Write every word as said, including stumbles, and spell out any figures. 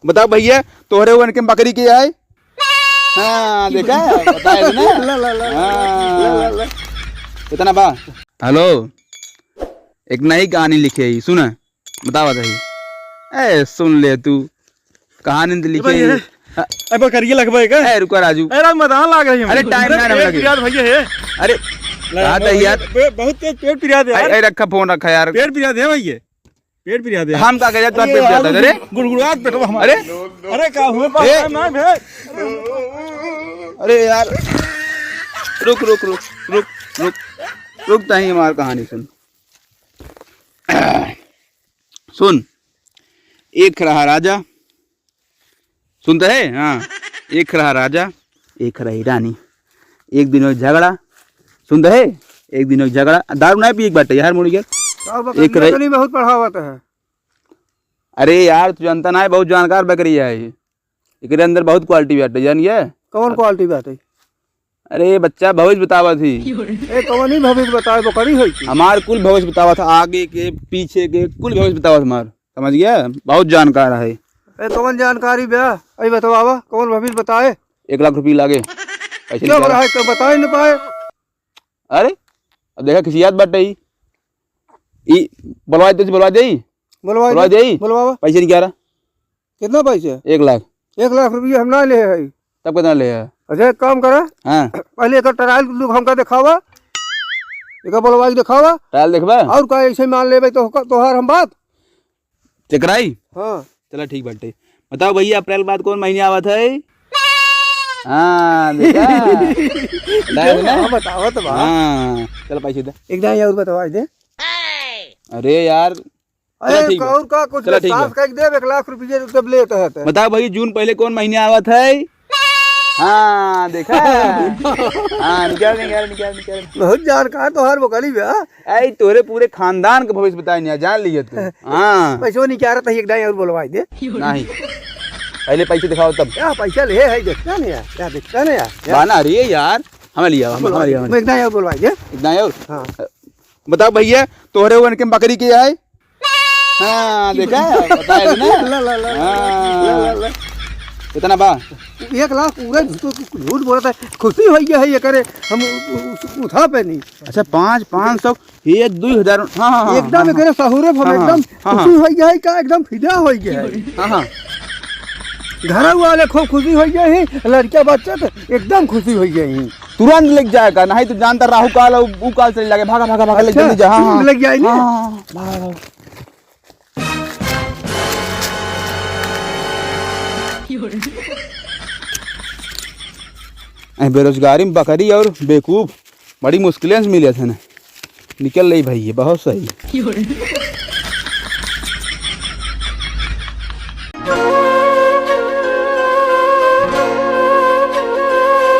बताओ भइया, तोहरे वन के बकरी के आए? हाँ, देखा? बताए ना? ला, ला, ला, ला, हाँ। ला, ला, ला। इतना बा। हेलो, एक नई कहानी लिखे ही, सुन, बतावा दही। ए, सुन ले तू, कहानी तो ए लिखे भाई, ही। ए, हाँ। ए, बकरिया लगबे का? ए, रुका राजू। ए, राजू, मजाक लाग रही है अरे, हमको। टाइम अरे, ना पेट लगे। पिरात भैया है। अरे, ला, कहा ला, था भैया, यार। बे-, बहुत तेज पेट पिरात है ए, यार। ए, रखा फोन, रखा यार। पेट पिरात है भैया। पेट पिरात है। हम का कहे, तोर अरे पेट यार, पिरात है, अरे? गुड़गुड़ात पेटवा हमार। अरे? अरे का हुए, ए? पास ना भे। अरे यार, रुक, रुक, रुक, रुक, रुक, रुक, तहीं हमार कहानी सुन। सुन, एक रहा राजा, सुनत है? हाँ, एक रहा राजा, एक रही रानी। एक दिन होइ झगड़ा, सुनत है? एक दिन होइ झगड़ा, दारू नाहीं पिए के बाटे यार, मुड़ी के। का बकरिया एक रही तनी बहुत पढ़ावत है। अरे यार, तू जानता ना है, बहुत जानकार बकरिया है। एकरे अंदर बहुत quality बाटे, जान गया? कौन quality बाटे? अरे बच्चा, भविष्य बतावत ही। ए, कौन ही भविष्य बताए, बकरी है की? हमार कुल भविष्य बतावत है, आगे के, पीछे के, कुल भविष्य बतावत हमार। समझ गया? बहुत जानकार है। ए, कौन जानकारी बा? अई बतावा, कौन भविष्य बताए? एक लाख रुपये लागे। पैसे क्यों निकाला। रहा है, क्यों बताए न पाए? अरे, अब देखा, किसी याद बाटे ही। ई, बोलवा दे, बोलवा दे। बोलवा बोलवा दे। दे। बोलवावा। पैसे निकाला। कितना पैसे? एक लाख। एक लाख रुपये हम ना ले है। तब कितना ले है? अच्छा, एक काम करा। हाँ। पहले एक trial look हमका दिखावा, एक बोलवा के दिखावा। Trial देखबा? और का ऐसे मान लेबे तो, तोहार हम बात। चकराई? हाँ। चला ठीक बाटे। बताओ भैया, अप्रैल बाद कौन महीने आवत है? हाँ, देखा? बताया ना? हाँ, बतावा तो बा। हाँ, चला पैसे दे। एक दाई और बतावा दे। अरे यार, अरे, चला ठीक बा। और का कुछ चला ठीक विश्वास बा। कर दे, एक लाख रुपये जब लेत है तो। बताओ भाई, जून पहले कौन महीने आवत है? हाँ, देखा? हाँ, निकाल, निकाल, निकाल, निकाल। बहुत जानकार तोहार बकरी बा। आई तोरे पूरे खानदान के भविष्य बताए नहीं, जान लिया तू। हाँ। पैसो निकालत है, एक दाई और बोलवाई दे। नहीं। पहले पैसे दिखाओ तब। क्या पैसा ले है, देखता नहीं यार, क्या देखता नहीं यार, क्या? बाना, अरे यार, हमें लिया, हमें, हमें लिया, हमें। एक दाई और बोलवाई दे। एक दाई और? हाँ। बताओ भैया, तोहरे वन के बकरी के आए? हाँ, देखा? बताया ना? ला, ला, ला, ला, हाँ। ला, ला, ला। कितना बा? एक लाख पूरा झूठ, झूठ बोलत है। खुशी होइ गया है ये करे, हम उ-, उ-, उ-, उठा पे नहीं। अच्छा, पाँच, पाँच सौ, ये दुई हजार, हाँ, हाँ, हाँ, एकदम हाँ, एकरे सहूरे पर हाँ, हाँ, एकदम हाँ, हाँ। खुशी होइ गया है का, एकदम फिदा होइ गया है। हाँ, हाँ। घर वाले खूब खुशी होइ गए हैं, लड़का बच्चा तो एकदम खुशी होइ गए हैं। तुरंत लेके जाए का, नहीं तो जानता राहु काल और ऊ काल चले लागे, भागा, भागा, भागा, लेके अच्छा, जल्दी जा, हाँ, हाँ। लेके जाए ना? हाँ, हाँ, भागा, भागा। ए, बेरोजगारी में बकरी और बेवकूफ बड़ी मुश्किलें से मिले थे ना। निकल रही भाई, ये बहुत सही।